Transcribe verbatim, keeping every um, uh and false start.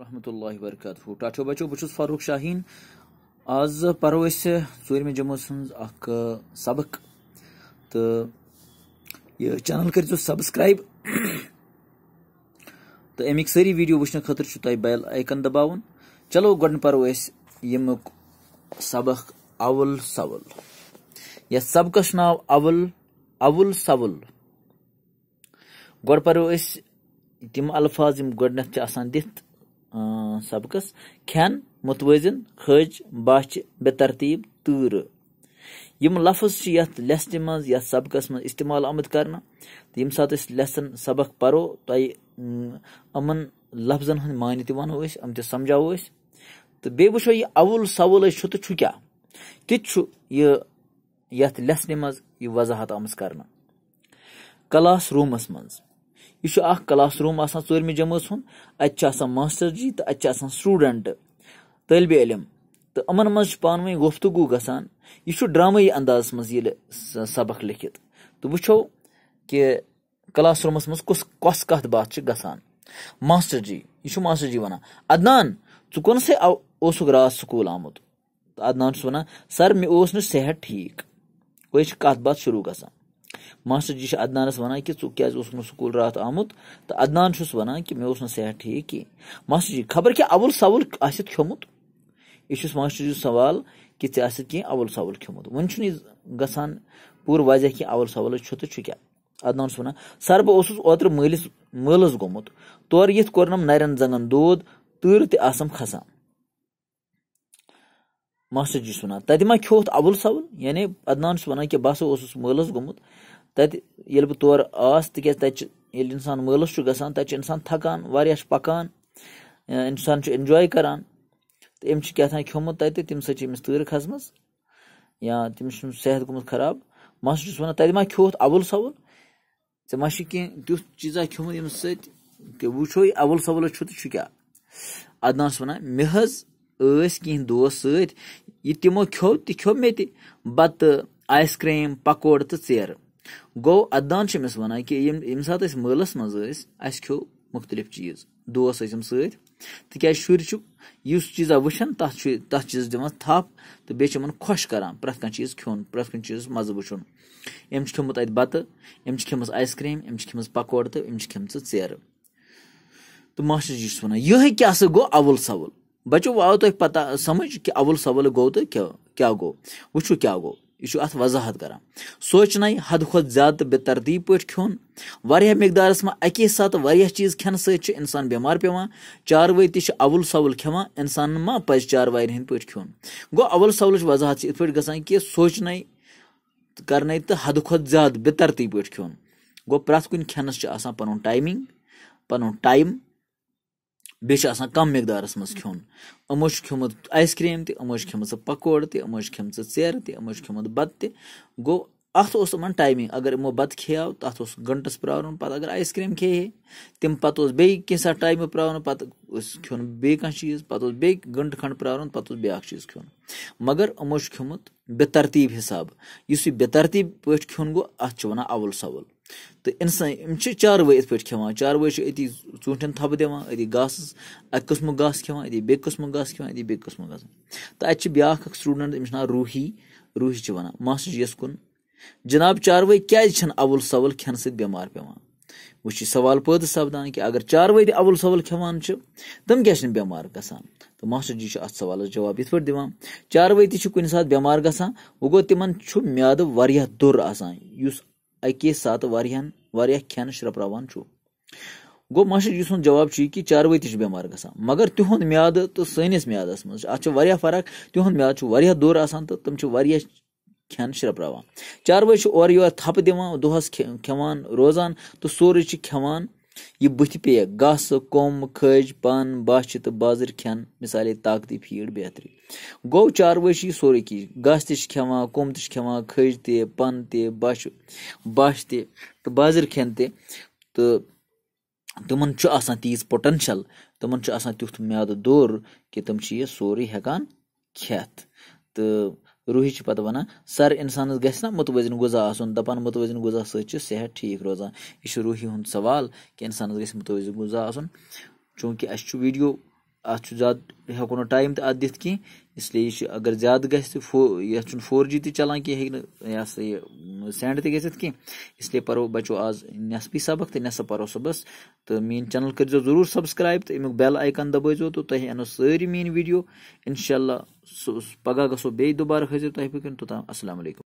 ورحمۃ اللہ وبرکاتہ۔ ٹاٹھو بچو، بہٕ چھُس فاروق شاہیٖن۔ آز پرو أسۍ ژوٗرمہِ جمٲژ ہٕنٛز اکھ، آ، سبق۔ تہٕ یہِ channel کٔرۍزیو subscribe۔ تہٕ اَمِکۍ سٲری video وٕچھنہٕ خٲطرٕ چھُ تۄہہِ bell icon دباوُن۔ چلو، گۄڈٕ پرو أسۍ ییٚمیُک سبق اول سول۔ یَتھ سبقس چھُ ناو اول، اول سول۔ گۄڈٕ پرو أسۍ تِم الفاظ یِم گۄڈٕنٮ۪تھ چھِ آسان دِتھ، اۭں، سبقس: کھٮ۪ن، متوازن، کھٔج، بچھ، بے ترتیب، تۭرٕ۔ یِم لفظ چھِ یتھ list منٛز، یتھ سبقس منٛز استعمال آمٕتۍ کرنہٕ، تہٕ ییٚمہِ ساتہٕ أسۍ lesson سبق پرو، تۄہہِ، اۭں، یِمن لفظن ہٕنٛدۍ معنی تہِ ونو أسۍ، یِم تہِ سمجھاوو أسۍ۔ تہٕ بیٚیہِ وٕچھو، یہِ اول سول أسۍ چھُ تہٕ چھُ کیٛاہ، تہِ تہِ چھُ یہِ یتھ lesson منٛز یہِ وضاحت آمٕژ کرنہٕ۔ کلاس روٗمس منٛز، یہِ چھُ اکھ کلاس روٗم آسان ژوٗرمہِ جمٲژ ہُنٛد۔ اتہِ چھِ آسان ماسٹر جی تہٕ اتہِ چھِ آسان student، طٲلبِ علم، تہٕ یِمن منٛز چھُ پانہٕ ؤنۍ گفتگو گژھان۔ یہِ چھُ ڈرامٲیی اندازس منٛز ییٚلہِ س-، سبق لیکھِتھ۔ تہٕ وٕچھو کہِ کلاس روٗمس منٛز کُس، کۄس کتھ باتھ چھِ گژھان۔ ماسٹر جی، یہِ چھُ ماسٹر جی ونان، "عدنان، ژٕ کونسے او-، اوسُکھ راتھ سکوٗل آمُت؟" تہٕ عدنان چھُس ونان، "سر، مےٚ اوس نہٕ صحت ٹھیٖک۔" گوٚو، یہِ چھِ کتھ باتھ شروع گژھان۔ ماسٹر جی چھُ عدنانس ونان کہِ، "ژٕ کیازِ اوسُکھ نہٕ سکوٗل راتھ آمُت؟" تہٕ عدنان چھُس ونان کہِ، "مےٚ اوس نہٕ صحت ٹھیٖک کینٛہہ۔" ماسٹر جی، خبر کیٛاہ اول سول آسٮ۪تھ کھیوٚمُت؟ یہِ چھُس ماسٹر جی سوال کہِ، "ژےٚ آسٮ۪تھ کینٛہہ اول سول کھیوٚمُت؟" وۄنۍ چھُنہٕ یہِ گژھان پوٗرٕ واضح کینٛہہ اول سول چھُ تہٕ چھُ کیٛاہ۔ عدنان چھُس ونان، "سر، بہٕ اوسُس اوترٕ مٲلِس، مٲلَس گوٚمُت۔ تورٕ یِتھ کوٚرنم نرٮ۪ن زنٛگن دود، تۭرٕ تہِ آسم کھسان۔" ماسٹر جی چھُس ونان، "تتہِ ما کھیوتھ اول سول؟" یعنی عدنان چھُس ونان کہِ بہٕ ہسا اوسُس مٲلَس گوٚمُت۔ تتہِ ییٚلہِ بہٕ تورٕ آس، تِکیازِ تتہِ چھِ، ییٚلہِ انسان مٲلَس چھُ گژھان، تتہِ چھُ انسان تھکان، واریاہ چھُ پکان، یا انسان چھُ enjoy کران۔ تہٕ أمۍ چھُ کیٛاہ تام کھیوٚمُت تتہِ، تَمہِ سۭتۍ چھِ أمِس تۭرٕ کھسمٕژ، یا تٔمِس چھُ صحت گوٚمُت خراب۔ ماسٹر چھُس ونان، "تتہِ ما کھیوتھ اول سول؟ ژےٚ ما چھُ کینٛہہ تیُتھ چیٖزا کھیوٚمُت ییٚمہِ سۭتۍ کہِ وٕچھو یہِ اول سول چھُ تہٕ چھُ کیٛاہ؟" عدنان چھُس ونان، "مےٚ حظ ٲسۍ کینٛہہ دوس سۭتۍ، یہِ تِمو کھیوٚو تہِ کھیوٚو مےٚ تہِ، بتہٕ، آیس کریم، پکوڑٕ تہٕ ژیرٕ۔" گوٚو، عدنان چھُ أمِس ونان کہِ ییٚمہِ، ییٚمہِ ساتہٕ أسۍ مٲلَس منٛز ٲسۍ، اَسہِ کھیوٚو مُختٔلِف چیٖز، دوس ٲسۍ یِم سۭتۍ، تِکیازِ شُرۍ چھِ یُس چیٖزا وٕچھان، تَتھ چھُ، تَتھ چیٖزَس دِوان تھپھ، تہٕ بیٚیہِ چھِ یِمن خۄش کران پرٛٮ۪تھ کانٛہہ چیٖز کھیوٚن، پرٛٮ۪تھ کُنہِ چیٖزَس مَزٕ وٕچھُن۔ أمۍ چھُ کھیوٚمُت اَتہِ بَتہٕ، أمۍ چھِ کھیٚمٕژ آیس کریم، أمۍ چھِ کھیٚمٕژ پکوڑٕ تہٕ أمۍ چھِ کھیٚمژٕ ژیرٕ۔ تہٕ ماسٹر جی چھُس وَنان، یِہوٚے کیٛاہ سا گوٚو اول سول؟ بچو، وۄنۍ آو تۄہہِ پتہ سمجھ کہِ اول سول گوٚو تہٕ کیٛاہ، کیٛاہ گوٚو؟ وٕچھِو کیٛاہ گوٚو۔ یہِ چھُ اَتھ وضاحت کران۔ سونچنَے حد کھۄتہٕ زیادٕ تہٕ بے ترتیب پٲٹھۍ کھیوٚن، واریاہ مقدارس منٛز اَکے ساتہٕ واریاہ چیٖز کھٮ۪نہٕ سۭتۍ چھُ اِنسان بٮ۪مار پٮ۪وان۔ چاروٲے تہِ چھِ اول سول کھٮ۪وان، اِنسانن ما پزِ چاروایَن ہٕنٛدۍ پٲٹھۍ کھیوٚن؟ گوٚو، اول سولٕچ وضاحت چھِ یِتھ پٲٹھۍ گژھان کہِ سونچنَے کرنَے تہٕ حدٕ کھۄتہٕ زیادٕ بے ترتیب پٲٹھۍ کھیوٚن۔ گوٚو، پرٛٮ۪تھ کُنہِ کھٮ۪نَس چھِ آسان پَنُن timing، پَنُن time، بیٚیہِ چھِ آسان کَم مقدارَس منٛز کھیوٚن۔ یِمو چھُ کھیوٚمُت آیس کریم تہِ، یِمو چھِ کھیٚمٕژ پکوڑٕ تہِ، یِمو چھِ کھیٚمژٕ ژیرٕ تہِ، یِمو چھُ کھیوٚمُت بَتہٕ تہِ۔ گوٚو، اَتھ اوس یِمَن timing، اگر یِمو بَتہٕ کھیٚیاو، تَتھ اوس گھنٹَس پرٛارُن، پَتہٕ اگر آیس کریم کھیٚیہِ ہے، تَمہِ پَتہٕ اوس بیٚیہِ کینٛژھا ٹایمہٕ پرٛارُن، پَتہٕ اوس کھیوٚن بیٚیہِ کانٛہہ چیٖز، پَتہٕ اوس بیٚیہِ گھنٹہٕ کھنٛڈ پرٛارُن، پَتہٕ اوس بیٛاکھ چیٖز کھیوٚن۔ مگر یِمو چھُ کھیوٚمُت بے ترتیب حساب۔ یُس یہِ بے ترتیب پٲٹھۍ کھیوٚن گوٚو، اَتھ چھِ وَنان اَوُل سَوُل۔ تہٕ اِنسان، یِم چھِ چاروٲے یِتھ پٲٹھۍ کھٮ۪وان۔ چاروٲے چھِ أتی ژوٗنٛٹھٮ۪ن تھَپھ دِوان، أتی گاسَس، اَکہِ قٕسمُک گاسہٕ کھٮ۪وان، أتی بیٚیہِ قٕسمُک گاسہٕ کھٮ۪وان، أتی بیٚیہِ قٕسمُک گاسہٕ۔ تہٕ اَتہِ چھِ بیٛاکھ اَکھ student، أمِس چھُ ناو روٗحی، روٗحی چھِ وَنان ماسٹر جِیَس کُن، "جناب چاروٲے کیٛازِ چھِنہٕ اَوُل سَوُل کھٮ۪نہٕ سۭتۍ بٮ۪مار پٮ۪وان؟" وۄنۍ چھِ یہِ سوال پٲدٕ سپدان کہِ اگر چاروٲے تہِ اَوُل سَوُل کھٮ۪وان چھِ، تِم کیٛازِ چھِنہٕ بٮ۪مار گژھان؟ تہٕ ماسٹر جی چھُ اَتھ سوالَس جواب یِتھ پٲٹھۍ دِوان، چاروٲے تہِ چھِ کُنہِ ساتہٕ بٮ۪مار گژھان، وۄنۍ گوٚو تِمَن چھُ میادٕ واریاہ دوٚر آسان، یُس اَکے ساتہٕ واریاہَن، واریاہ کھٮ۪ن شرٛپراوان چھُ۔ گوٚو ماسٹر جی سُنٛد جواب چھُ یہِ کہِ چاروٲے تہِ چھِ بٮ۪مار گژھان، مگر تِہُنٛد میادٕ تہٕ سٲنِس میادَس منٛز چھِ، اَتھ چھِ واریاہ فرق۔ تِہُنٛد میادٕ چھُ واریاہ دوٚر آسان تہٕ تِم چھِ واریاہ کھٮ۪ن شرٛپراوان۔ چاروٲے چھِ اورٕ یورٕ تھپہٕ دِوان، دۄہَس کھے-، کھٮ۪وان روزان تہٕ سورُے چھِ کھٮ۪وان یہِ بٕتھِ پیک، گاسہٕ، کوٚم، کھٔج، پَن، بَچھِ تہٕ بازٕرۍ کھٮ۪ن، مثالے طاقتی، فیٖڈ، بیترِ۔ گوٚو چاروٲے چھِ یہِ سورُے کینٛہہ، گاسہٕ تہِ چھِ کھٮ۪وان، کوٚم تہِ چھِ کھٮ۪وان، کھٔج تہِ، پَن تہِ، بَچھِ، بَچھ تہِ تہٕ بازٕرۍ کھٮ۪ن تہِ۔ تہٕ تِمَن چھُ آسان تیٖژ potential، تِمَن چھُ آسان تیُتھ میادٕ دوٚر کہِ تِم چھِ یہِ سورُے ہٮ۪کان کھٮ۪تھ۔ تہٕ روٗحی چھِ پَتہٕ وَنان، "سَر، اِنسانَس گژھِ نا مُتوٲزِن غذا آسُن؟" دَپان، "مُتوٲزِن غذا سۭتۍ چھُ صحت ٹھیٖک روزان۔" یہِ چھُ روٗحی ہُنٛد سوال کہِ اِنسانَس گژھِ مُتوٲزِن غذا آسُن۔ چوٗنٛکہِ اَسہِ چھُ video اَتھ چھُ زیادٕ ہٮ۪کو نہٕ ٹایم تہِ اَتھ دِتھ کینٛہہ، اس لیے یہِ چھُ، اگر زیادٕ گژھِ تہٕ فو یَتھ چھُنہٕ فور جی تہِ چَلان کینٛہہ، ہیٚکہِ نہٕ یہِ ہسا یہِ سٮ۪نٛڈ تہِ گٔژھِتھ کینٛہہ۔ اس لیے پَرو بَچو آز نٮ۪صفٕے سبق تہٕ نٮ۪صٕف پَرو صُبحَس۔ تہٕ میٛٲنۍ چَنَل کٔرۍزیو ضروٗر سبسکرایب تہٕ اَمیُک بیل آیکَن دَبٲیزیو، تہٕ تۄہہِ اَنو سٲری میٛٲنۍ ویٖڈیو۔ اِنشاء اللہ سُہ پَگاہ گژھو بیٚیہِ دُبارٕ حٲضِر تۄہہِ برٛونٛہہ کَنہِ۔ توٚتام السلام علیکُم۔